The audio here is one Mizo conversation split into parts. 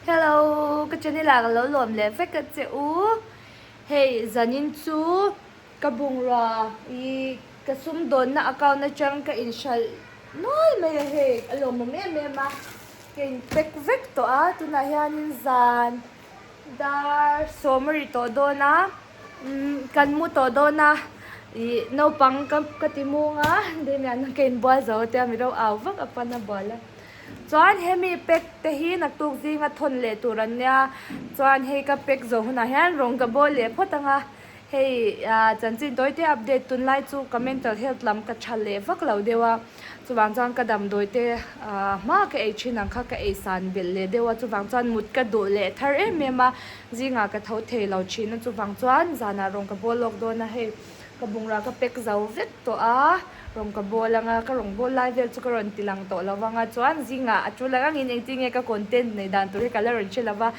Hello ka channel ah ka lo lawm leh vek a che u hei zanin chu ka bungrua ih ka sumdawnna account atang ka inhralh nual mai a hei a lawmawm em em a ka in pack vek tawh a tunah hianin zan Dar sawm a ri tawh dawn a, umm kan mu tawh dawn a, ih naupang ka ka ti mung a, Damian ka inbual zo te a mi ro au vak a pan a bual a. Chuan hemi pack te hi naktuk zinga thawn leh tur an nia, chuan hei ka pack zawh hunah hian rawng ka bawl leh phawt ang a. Hei chanchin tawi te update tunlai chu ka mental health lam ka tha leh vak lo deuh a, chuvang chuan ka damdawi te hma ka ei thin ang kha ka ei san belh leh deuh a, chuvang chuan mut ka duh leh thar em em a, zingah ka tho thei lo thin a, chuvang chuan zanah rawng ka bawl lawk dawn a, hei ka bungrua ka pack zo vek tawh a, rawng ka bawl ang a, ka rawng bawl lai vel chu ka rawn ti lang tawh lo vang a, chuan zingah a tul ang angin engtin nge ka content neih dan tur hi ka la rawn hre lo va.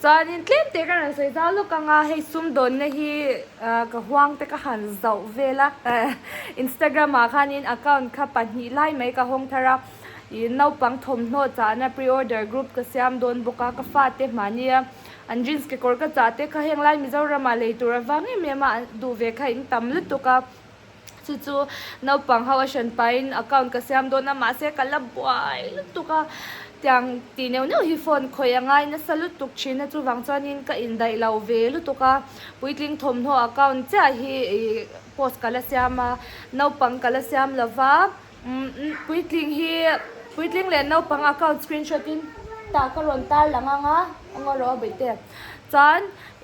Chuanin tlem te ka rawn sawi zau lawk ang a, hei sumdawnna hi ka huang te ka han zauh vel a, Instagram ah khanin account kha pahnih lai mai ka hawng thar a, ih naupang thawmhnaw chahna pre order group ka siam dawn bawk a, ka fate mahnia an jeans kekawr ka chah te kha heng lai Mizoram ah lei tur avang em em a duh ve kha in tam lutuk a. Chu chu naupang ho a hran pahin account ka siam dawn a mahse ka la buai lutuk a tiang tih neuh neuh hi phone khawih a ngai nasa lutuk thin a chuvang chuanin ka indaih lo ve lutuk a puitling thawmhnaw account chiah hi ih post ka la siam a naupang ka la siam lo va umm puitling hi puitling leh naupang account screenshot in tah ka rawn tar lang ang a a ngaw rawh a bawihte chuan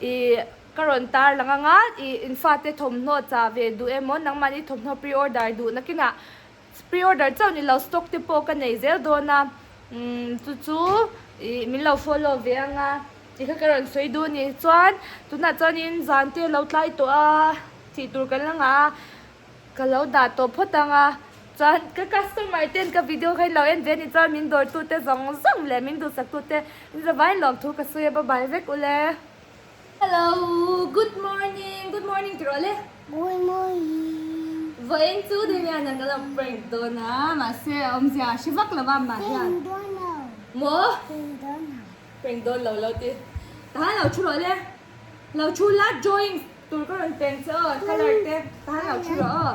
ih. Ka rawn tar lang anga ih in fate thawmhnaw chah ve duh emaw nangmahni thawmhnaw pre order duh nakinah pre order chauh ni lo stock te pawh ka nei zel dawn a umm chu chu ih min lo follow ve anga tih kha ka rawn sawi duh a ni chuan tunah chuanin zan te lo tlai tawh a thih tur kan la ngah a ka lo dah tawh phawt anga chuan ka customer ten ka video kha in lo en ve a ni chuan min dawr tute zawng zawng leh min duhsak tute in zavai lawm thu ka sawi a bye bye vek ule. Hello, good morning, good morning ti rawh le. Good morning. Vawiin chu Damian an ka lo prank dawn a, mahse a awmzia a hre vak lo va mah hian. Prank dawn lo. Maw? Prank dawn lo. Prank dawn lo lo ti. Tahan lo thu rawh le. Lo thu la drawing tur ka rawn peng che aw, colour te. Tahan lo thu rawh aw.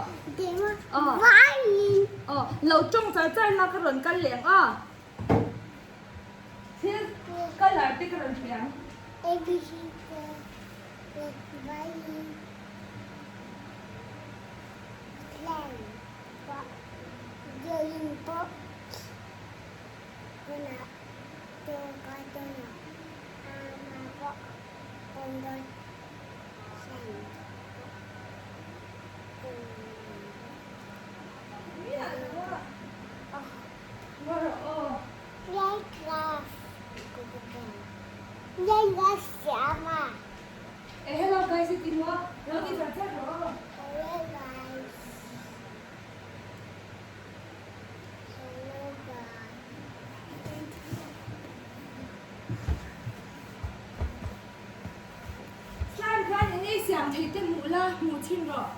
Aw. Vawiin. Aw, lo tawng char char la ka rawn kal leh ang aw. Thil colour te ka rawn hre ang. A B C D E F G Hello guys i ti maw? Lo ti char char rawh aw. Slime khan eng ei siam thei te hmuh la, hmuh chhin rawh.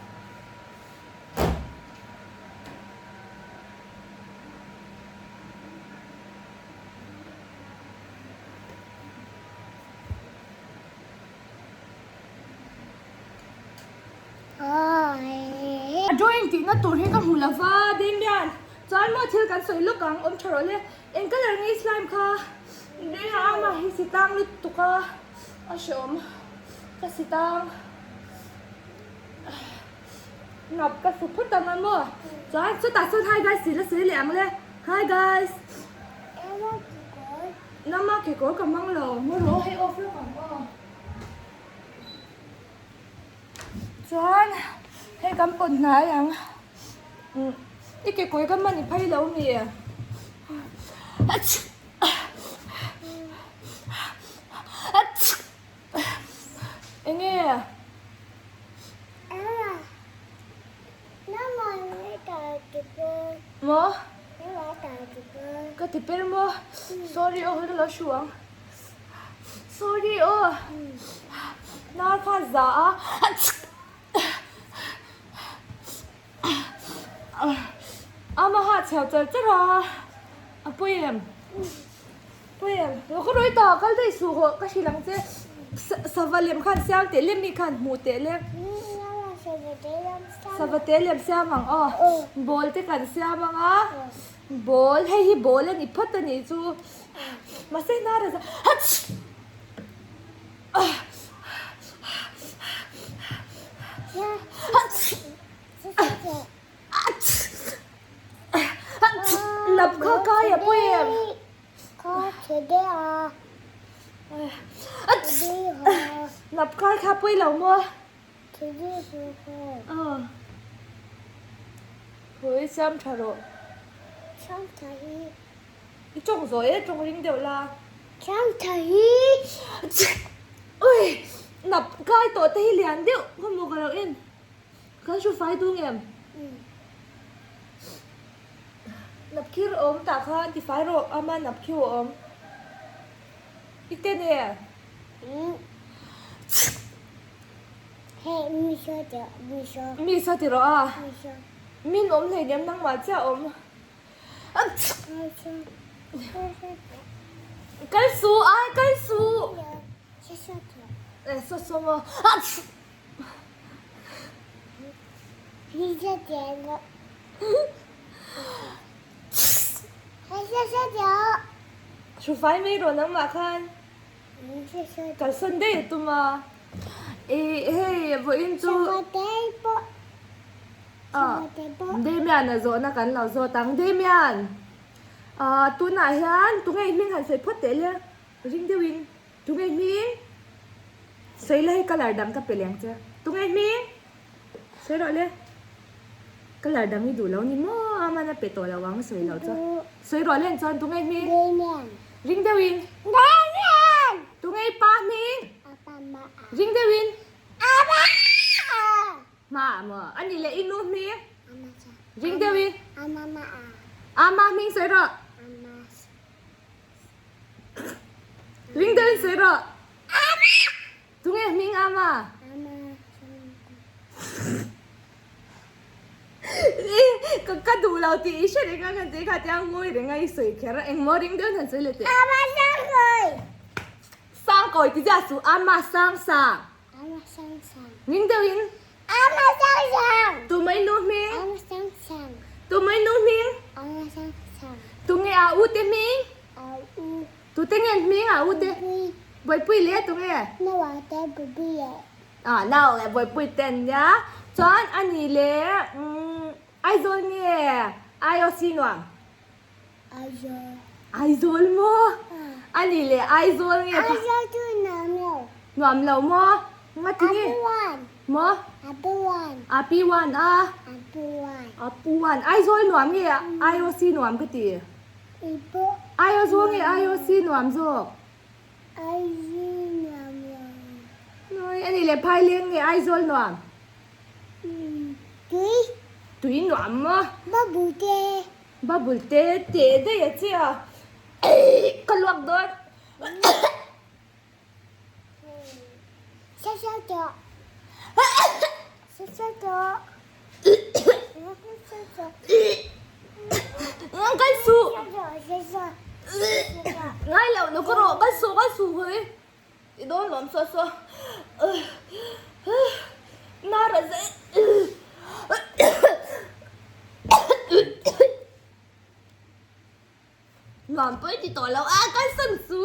A drawing tihna tur hi ka hmu lo va Damian chuan maw thil kan sawi lawk ang awm tha rawh le eng colour nge slime kha Damian ama hi si tang lutuk a a hreawm ka si tang. Ngap ka su phawt ang a maw? Chuan chutah chuan hi guys tih la sawi leh ang le. Hi guys. Nama kekawr ka hmang lo. Maw rawh hei off lawk ang aw. Chuan hei kan pawt hnai ang. I kekawr ka hman i phei lo mi? Enge? Maw? Ka ti per maw? Sorry aw, ka lo hru ang. Sorry aw. Nar kha za a. Ama ha chhiau char char a. A pawi em? Pawi em? Ka rawi ta, kal daih suh hawh, ka hrilh ang che. Sava lem khan siam teh le, mi khan hmuh teh le. Sava te lem siam ang aw. Ball te kan siam ang a. Ball, hei hi ball a ni phawt a nih chu. Mahse hnar a za, hach! Nap kha kai a pawi em? Nap kai kha pawi lo maw? Khawi siam tha rawh. I tawng zawh e, tawng ring deuh la. Ui! Nap kai tawh te hi lian deuh khaw maw ka lo en. Kan hru fai tung em? Nap khir awm tah khan ti fai rawh ama nap khiu a awm. I ten e? Hei mi saw ti mi saw. Mi saw ti rawh a. Mi saw. Min awm hlei nem nangmah chiah awm. Kal suh ai kal suh. Eh saw saw maw. Hrufai mai rawh nangmah khan kalsan daih a tum a. Ih hei vawiin chu Damian a zawhna kan lo zawt ang. Damian ah tunah hian tunge i hming han sawi phawt teh le ring deuhin. Tunge hming? Sawi la hei colour dang ka pe leng che. Tunge hming? Sawi rawh le. Colour dang i duh lo ni maw? A man a pe tawh lo ang sawi loh chuan. Sawi rawh len chuan tunge hming? Damian. Ring deuhin. Damian! Tunge i pa hming? Apa ma. Ring deuhin. Apa! Ma maw? A nih leh i nu hming? Ama cha. Ring deuhin. Ama ma. Ama hming sawi rawh. Ama. Ring deuhin sawi rawh. Tunge hming ama? Ka ka duh lo tih i hre reng a kan tih kha tia ngawi reng a i sawi kher a engmaw ring deuhin han sawi leh teh. Ama sangkawi. Sangkawi ti zia suh ama sangsang. Ama sangsang. Ring deuhin. Ama sangsang. Tumai nu hming. Ama sangsang. Tumai nu hming. Ama sangsang. Tunge a u te hming. A u. Tute nge hming a u te? Buaipui. Buaipui le tunge? Nau a te buaipui le. Ah nau leh buaipui te an nia. Chuan a ni le umm Aizawl nge IOC nuam? Aizawl. Aizawl maw? A ni le Aizawl nge? Aizawl chu nuam lo. Nuam lo maw? Ngati nge? Apu one. Maw? Apu one. Api one a? Apu one. Apu one. Aizawl nuam nge IOC nuam ka ti? Ipu. Aizawl nge IOC nuam zawk? Aizawl nuam lo. Noi, a ni le Phaileng nge Aizawl nuam? Tui. Tui nuam maw? Bubble te. Bubble te te daih a che a. Ka luak dawn. Kal suh. Ngai lo no ka rawh kal suh kal suh hoi. I dawn lawm saw saw. Nar a zai. Nuam pawi ti tawh lo a kal san su.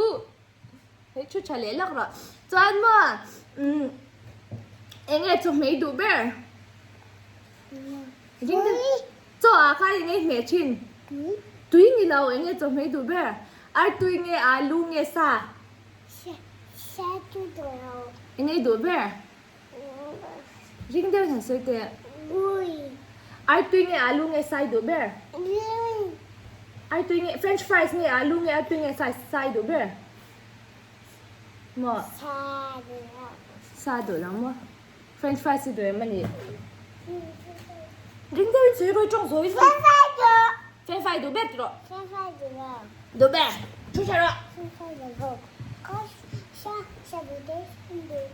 Hei thu tha leh lak rawh. Chuan maw umm eng nge chawhmeh i duh ber? Ring te chaw ah khan eng nge i hmeh thin? Tui ni lo eng nge chawhmeh i duh ber? Artui nge alu nge sa? Sa chu duh lo. Eng nge i duh ber? Ring deuh hian sawi teh. Ui. Artui nge alu nge sa i duh ber? Ui. Artui nge french fries nge alu nge artui nge sa sa i duh ber? Maw? Sa duh lo. Sa duh lo maw? French fries i duh em a nih? Ring deuh in sawi rawh i tawng zawi zawi. French fries duh. French fries duh ber ti rawh. French fries duh lo. Duh ber. Thu tha rawh. French fries duh lo. Sa sa duh deuh duh.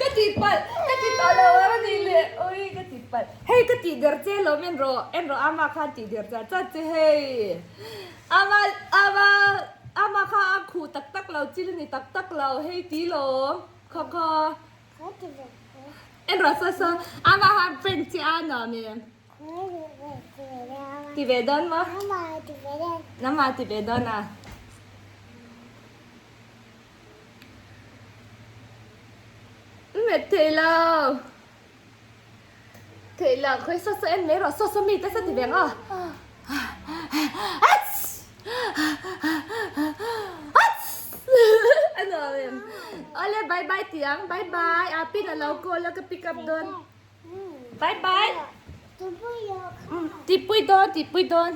Ka ti palh ka ti tawh lo a. palh. Hei ka tih der che lawm en rawh, en rawh ama khan tih der char char che hei. Ama ama ama kha a khuh tak tak lo, chil ni tak tak lo, hei ti lawm khaw khaw. En rawh saw saw, ama khan prank che a nuam em? Ti ve dawn maw? Nama ti ve dawn a. Met thei lo. Thei lo, khawi saw saw en mai rawh, saw saw mi te saw ti ve ang aw. Ats! Ats! A nuam em? Awle bye bye ti ang, bye bye. A pin a lo call a ka pick up dawn. Bye bye. Tipui dawn, tipui dawn.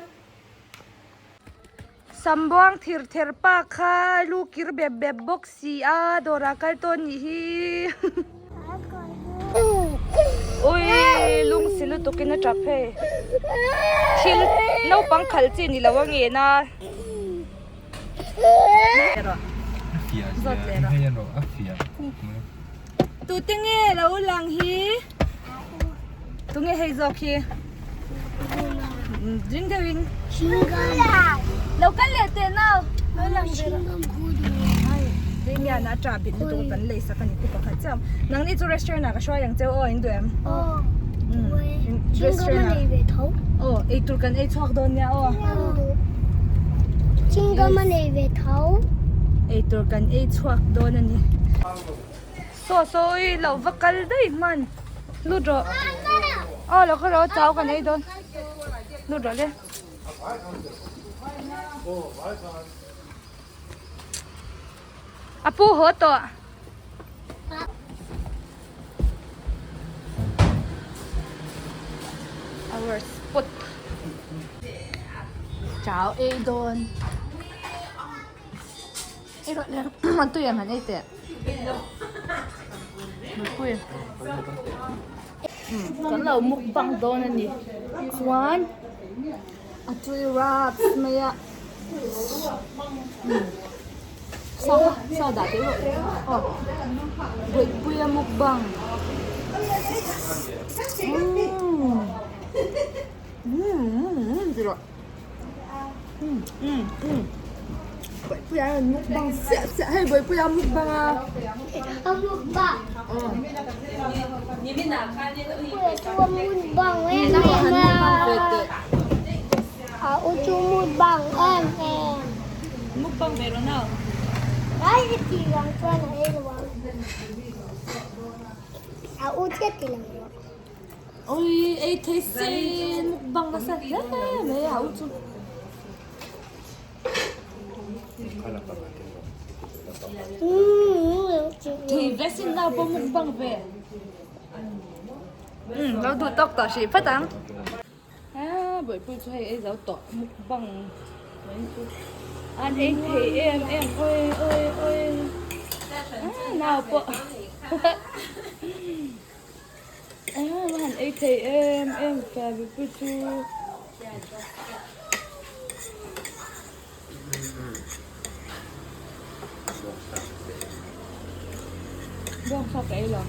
Sambuang thir ther pa kha lu kir bep bep bawk si a dawrah kal tawn nih hi. Ui lung si lutuk in a tap hei. Thil naupang khalh chi ni lo a ngen a. Tute nge lo lang hi? Tunge hei zawk hi? Ding deuhin. Lo kal leh teh nau. Lo lang ve rawh. Ding hian a tah bit lutuk kan lei sak a ni pu pakhat chiah. Nangni chu restaurant ah ka hruai ang cheu aw in duh em? Aw. Restaurant ah. Aw eitur kan ei chhuak dawn nia aw. Chingam a nei ve tho. Eitur kan ei chhuak dawn a ni. Saw sawi lo va kal daih hman lut rawh aw lo kal rawh chau kan ei dawn lut rawh le a pu haw tawh. Our spot chau ei dawn. Ei rawh le an tui ang han ei teh Nupui kan lo mukbang dawn a ni chuan a tui raps mai a saw saw dah teh rawh aw bawihpui a mukbang umm ti rawh. Bawihpuia a rawn mukbang chiah chiah hei Bawihpuia a mukbang a. A mukbang. Mukbang em em a. A u chu mukbang em em. Mukbang ve rawh nau. Ai ti lang chuan a ei lo ang. A u chiah ti lang rawh. Oi ei thei se mukbang nasa hle mai a u chu. Thei ve sin nau pawh mukbang ve. Umm lo duh tawk tawh hrih phawt ang. Aa bawihpui chu hei ei zo tawh mukbang mai chu an ei thei em em oi oi oi aa nau pawh. Aa va han ei thei em em Fevicwick chu. Bawngsa ka ei lo.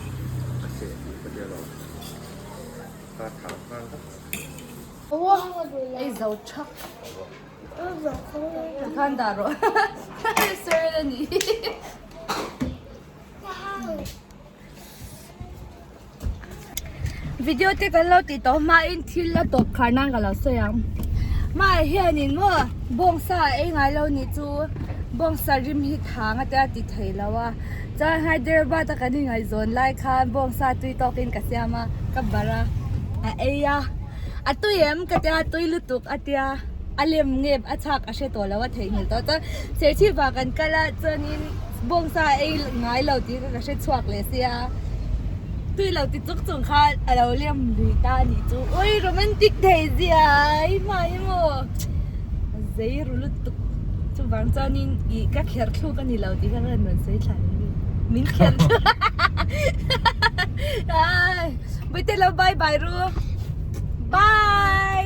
Ei zo thak. Tikhan dah rawh. Sir a ni. Video te kan lo tih tawh hma in thil a tawp khar nan ka lo sawi ang. Hmaah hianin maw bawngsa a ei ngai lo nih chu bawngsa rim hi thang ate a ti thei lo a. Chuan Hyderabad a kan ingaihzawn lai khan bawngsa tui tawkin ka siam a, ka barh a, a ei a. A tui em ka tia tui lutuk a tia a lem nge a chhak a hre tawh lo a theihnghilh tawh chuan Serchhip ah kan kal a chuanin bawngsa a ei ngai lo tih kha ka hre chhuak leh sia tui lo ti chuk chung kha a lo lem lui ta a nih chu ui romantic thei zia i hma hi maw a zei ru lutuk chuvang chuanin ih ka kher thluk a ni lo tih kha ka rawn sawi thla leh mi min kher thluk ai. Bawihte lo bye bye ru. Bye.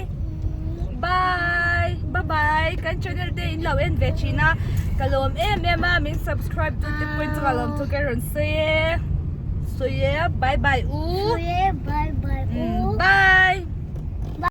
Bye. Bye bye. Kan channel te in lo en ve thin a. Ka lawm em em a min subscribe tu te pawhin chu ka lawm thu ka rawn sawi e. Sawi e bye bye u. Sawi e bye bye u.